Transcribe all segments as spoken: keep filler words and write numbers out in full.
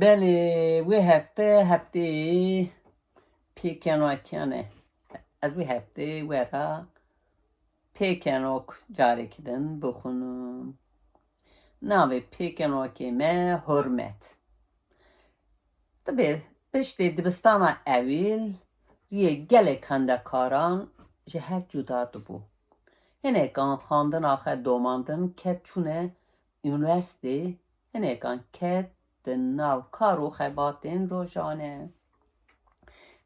Belê, wê hefte, heftê pêkenokiyan e. Ez wê heftê we ra pêkenok carekî din bixwînim. Navê pêkenokê me Hurmet. Dibê piştê dibistana ewîl riyê gelek xwendekaran ji hev cuda dibû. Hinekan xwendina xwe domandin ket çûne unîversîtê, hinekan ket di nav kar û xebatên rojane.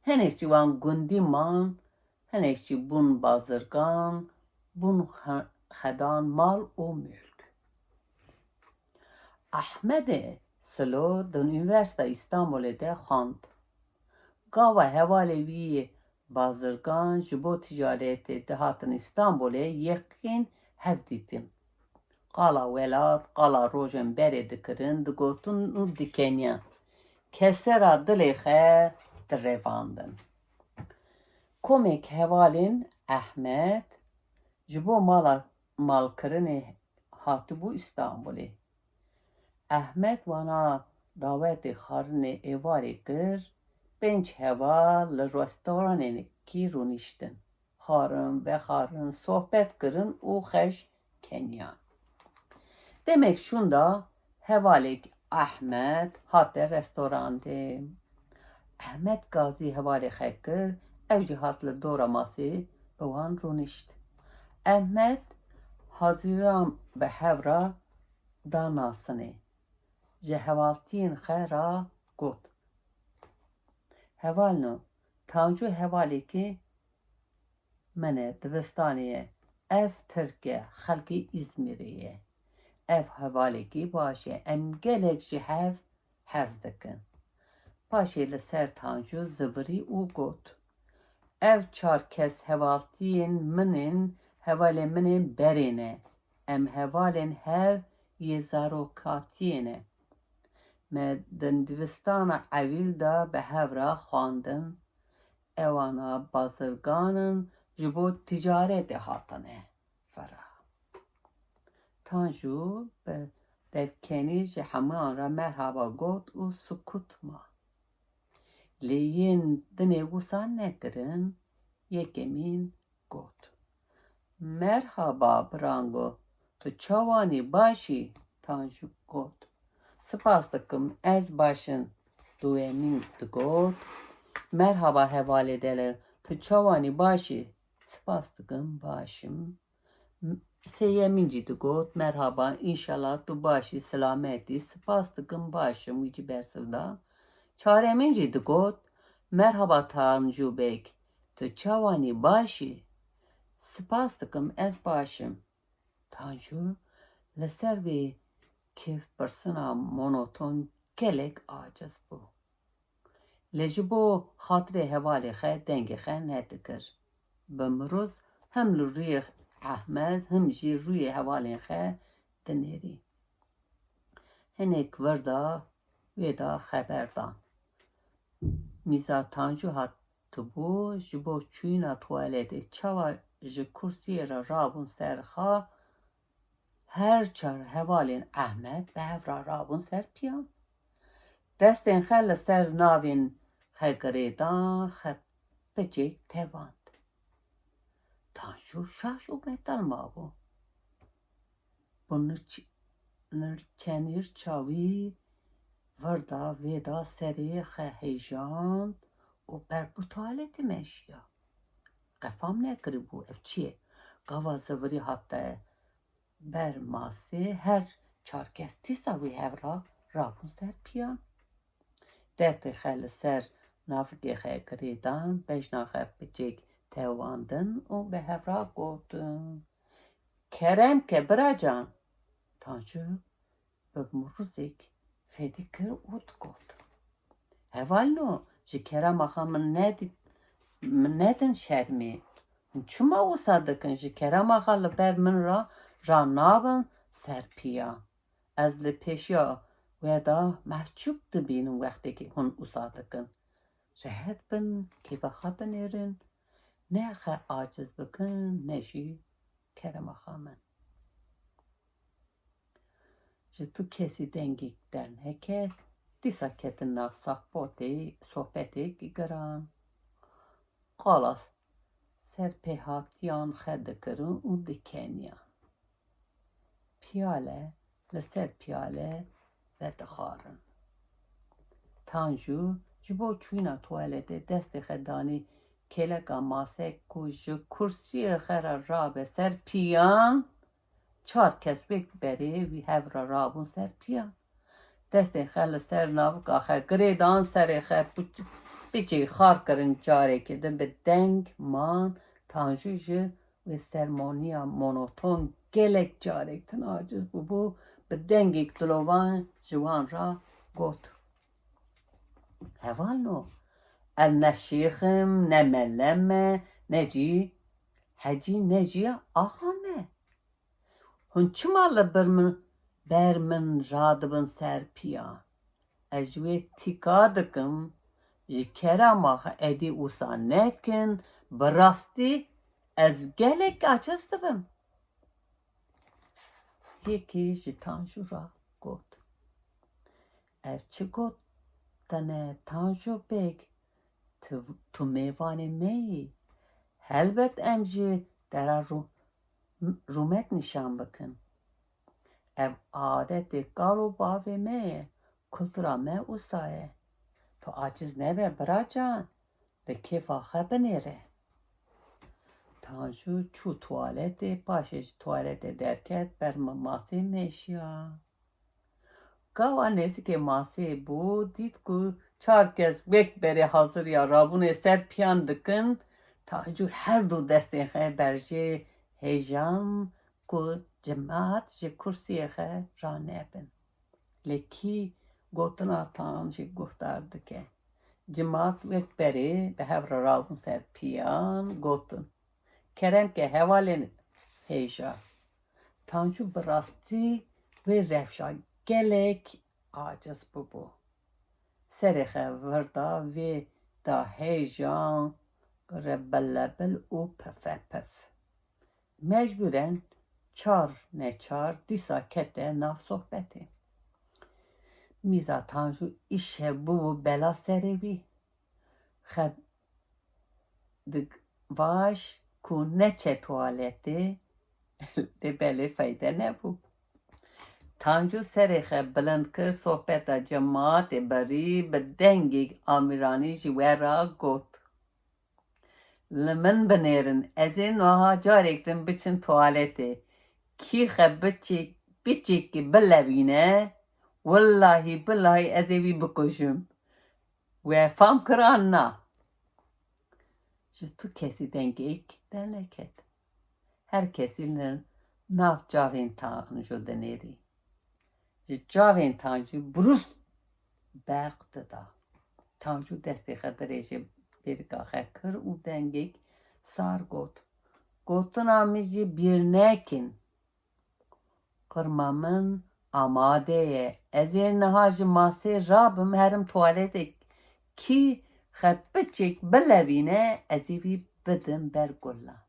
Hinek ji wan gundî man, hinek jî bûn bazirgan, bûn xe-, xedan mal û mulk. Ehmedê Silo di Unîversîteya Îstanbulê de xwend. Gava hevalê wî yê bazirgan ji bo ticaretê dihatin Îstanbulê, yekîn hev dîtin. Qala welat, qala rojên berê dikirin, digotin û dikeniyan. Kesera dilê xwe direvandin. Komêk hevalên Ehmed ji bo mala malkirinê hatibû Îstanbulê. Ehmed wana dawetê xwarinê êvarê kir, pênc heval li restoranekî rûniştin. Xwarin, vexwarin, sohbet kirin û xweş keniyan. Demek şûnda hevalêk Ehmed hate restorandê. Ehmed gazî hevalê xwe kir, ew jî hat li dora masê bi wan rûnişt. Ehmed hazîran bi hev ra da nasinê. Ji hevaltiyên xwe ra got: Hevalno, Tancû hevalêkê min e, dibistanê ye. Ev Tirk e, xelkê Îzmîrê ye. Ev hevalekî baş e. Em gelek ji hev hez dikin. Paşê li ser Tancû zivirî û got: Ev çar kes hevaltiyên min ên, hevalên min ên berê ne. Em hevalên hev yê zarokatiyê ne. Me di dibistana ewîl de bi hev re xwendin. Ewana bazirgan in, ji bo ticaretê hatine fira. Tanju bi devkenî ji hemûyan re merhaba got û sukut ma. Lê yên dinê wisa nekirin, yekemîn got: Merhaba Brango, tu çawan î, baş î? Tanju got: Spas dikim, ez baş im. Duyemîn digot: Merhaba hevalê delal, tu çawan î, baş î? Spas dikim, baş im. Sêyemîn jî digot: Merhaba, înşallah tu baş î, silamet î. Spas dikim, baş im. Wî jî bersiv da. Çaremîn jî digot: Merhaba Tanju Beg, tu çawan î, baş î? Spas dikim, ez baş im. Tanju li ser vê kêfpirsina monoton gelek aciz bû. Lê ji bo xatirê hevalê xwe dengê xwe nedikir. Bi mirûz him li rûyê Ehmed, him jî rûyê hevalên xwe dinêrî. Hinek vir da wê de xeber dan. Mîza Tanju hatibû ji bo çûyîna tuwaletê. Çawa ji kursiyê re rabûn ser xwe, her çar hevalên Ehmed bi hev re rabûn ser piyan. Destên xwe li ser navên xwe girêdan, xwe piçek tevand. Tanju şaş û betal mabû. Bi nirç-, nirçenîr çawî vir da vê da serê xwe hêjand û ber bi tuwaletê meşiya. Qe fam nekiribû ev çi ye? Gava zivirî hate ber masê, her çar kes dîsa wî hev ra rabûn ser piyan. Destê xwe li ser navikê xwe girêdan, bejna xwe piçek tewandin û bi hev ra gotin: Kerem ke bira can. Tanju bi mirûzek fedî kir û digot: Hevalno, ji kerema xwe min nedî-, min nedin şermê. Hûn çima wisa dikin? Ji kerema xwe li ber min re ranabin ser piya. Ez li pêşiya we de mehcûb dibînim wextêkî hûn wisa dikin. Rehet bin, kêfa xwe binêrin, ne xwe aciz bikin, ne jî kerema xwe min. Ji tu kesî dengek derneket, Dîsa ketin nav sohbetê, sohbetê giran. Qala ser pêhatiyan xwe dikirin û dikeniyan. Piyale li ser piyale vedixwarin. Tanju ji bo çûna tuwaletê destê xwe danî kêleka masê ku ji kursiyê xwe re rabe ser piyan, çar kes wek berê wî hev re rabûn ser piyan. Destên xwe li ser navika xwe girê dan, serê xwe piçê xar kirin, carekê din bi deng man. Tanju ji wê sermoniya monoton gelek carek din aciz bûbû, bi dengek dilovan ji wan re got: Hevalno, ez ne şêx im, ne melem me, ne jî hecî, ne jî axa me. Hûn çima li bir min, ber min radibin ser piyan? Ez ji wê tîka dikim, ji kerema xwe êdî wisa nekin, bi rastî ez gelek aciz dibim. Yekî ji Tanju re got: Ev çi gotine Tanju Beg? Tu, tu mêvanê me yî. Helbet em jî te re rû-, rûmet nîşan bikin. Ev adetê kal û bavê me ye, kultura me wisa ye. Tu aciz nebe bira can, li kêfa xwe binêre. Tanju çû tuwaletê, paşê ji tuwaletê derket, ber masê meşiya. Gawa nêzîkê masê bû, dît ku çar kes wek berê haziriya rabûnê ser piyan dikin. Tanju her du destên xwe berjê hêjan ku cimat ji kursiyê xwe ranebin. Lê kî gotina Tanju guhdar dike? Cimat wek berê bi hev re rabûn ser piyan, gotin: Kerem ke hevalên hêja. Tanju bi rastî wê rewşa gelek aciz bûbû. Serê xwe vir da vê da hêjan re bilebil û pifepif. Mecbûren çar neçar dîsa kete nav sohbetê. Mîza Tanju îşev bûbû bela serê wî. Xwe divaş ku neçe tuwaletê, lê belê feyde nebû. Tanju serê xwe bilind kir, sohbeta cemaatê birî, bi dengê amîranî ji we re got: Li min binêrin, ez ê niha carek din biçim tuwaletê. Kî xwe biçîk, biçîkî bilevîne, willahî billahî ez ê wî bikujim. We fam kir an na? Ji tu kesî dengek derneket. Her kesî li nav çavên Tanju dinêrî. Ji çavên Tanju brust berq dida. Tanju destê xwe dirêjê bêrika xwe kir û dengek sar got: Gotina min jî bîr nekin. Qirma min amade ye. Ez ê niha ji masê rabim, herim tuwaletê. Kî xwe piçek bilevîne, ez ê wî bidim ber gulan.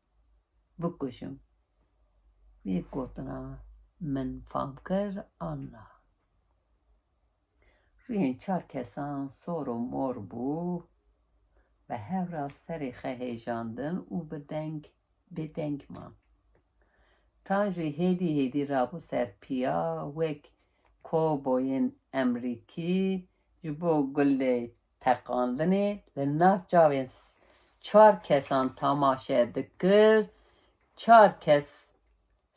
Bikujim. Vê gotina min fam kir an na? Rûyên çar kesan sor û mor bû, bi hev re serê xwe hêjandin û bi deng, bêdeng man. Tanju hêdî hêdî rabû ser piya, wek kovboyên emrîkî ji bo gulê teqandinê li nav çavên çar kesan temaşe dikir, çar kes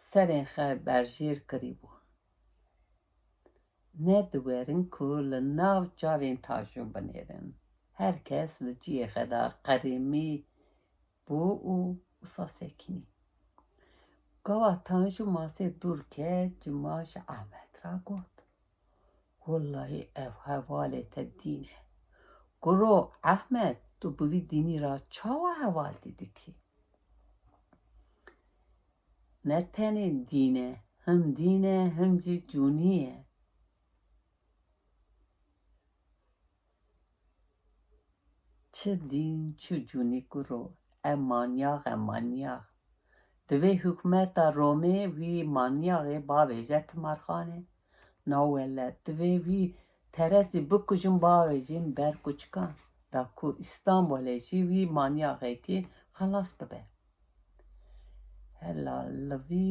serên xwe berjêr kirîbûn. Nediwerin ku li nav çavên Tanju binêrin. Her kes li cihê xwe de qerîmî bû û wisa sekinî. Gava Tanju masê dûr ket, cima ji Ehmed re got: Wellahî ev hevalê te dîn e. Kuro Ehmed, tu bi vî dînî re çawa hevaltî dikî? Ne tenê dîn e, him dîn e, him jî cûnî ye. Çi dîn, çi cûnî kuro, ev manyax e, manyax. Divê hikûmeta Romê wî manyaxê bavêje timarxanê. Na welet, divê wî Perestî bikujin, bavêjin ber kuçikan, da ku Îstanbulê jî wî manyaxekî xelas bibe. Hela li vî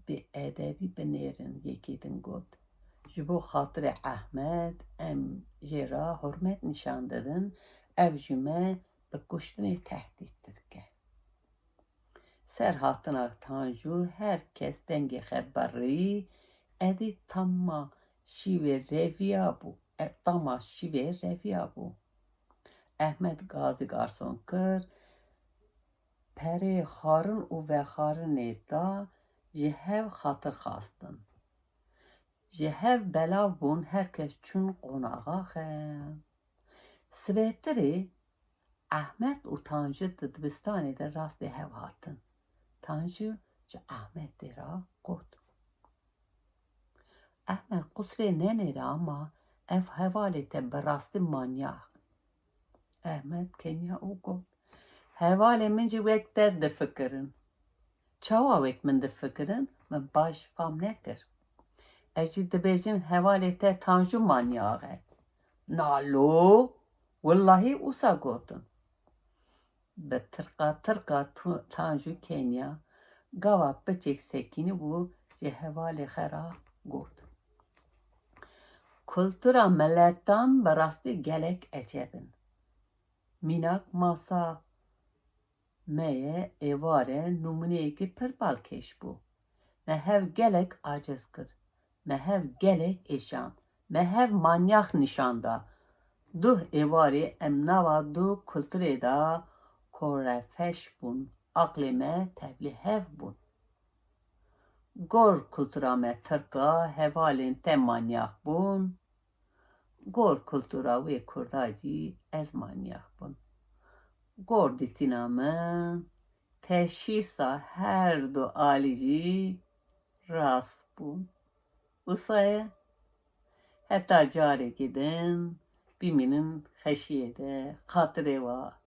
bêedebî binêrin, yekî din got. Ji bo xatirê Ehmed em jê re hurmet nîşan didin, ev jî me bi kuştinê tehdît dike. Ser hatina Tanju her kes dengê xwe birî, edî tama şîvê reviya bû, e, tama şîvê reviya bû. Ehmed gazî garson kir, perê xwarin û vexwarinê da, ji hev xatir xwestin. Ji hev belav bûn, her kes çûn qonaxa xwe. Sibêtirê Ehmed û Tanju di dibistanê de rastê hev hatin. Tanju ji Ehmedê re got. Ehmed, qusrê nenêre ama ev hevalê te bi rastî manyax in. Ehmed keniya û got, hevalê min jî wek te difikirin. Çawa wek min difikirin, min baş fam nekir. Ez jî dibêjim hevalê te Tanju manyax e. Na lo, willahî wisa gotin. Bi tirqa tirqa tu-, Tanju keniya, gava piçek sekînî bû, ji hevalê xwe re got. Kultura miletan bi rastî gelek eceb in. Mînak masa me ye, êvarê nimûneyekî pir balkêş bû. Me hev gelek aciz kir. Me hev gelek êşand. Me hev manyax nîşan da. Duh êvarê em nava du kulturê de korefeş bûn. Aqlê me tevlî hev bûn. Gor kultura me tirka, hevalên te manyax bûn. Gor kultura wê kurda jî ez manyax bûn. Gor dîtina min, teşhîsa her du alî jî rast bûn. Wisa ye, heta carekî din bimînin xeşiyê de, xatirê we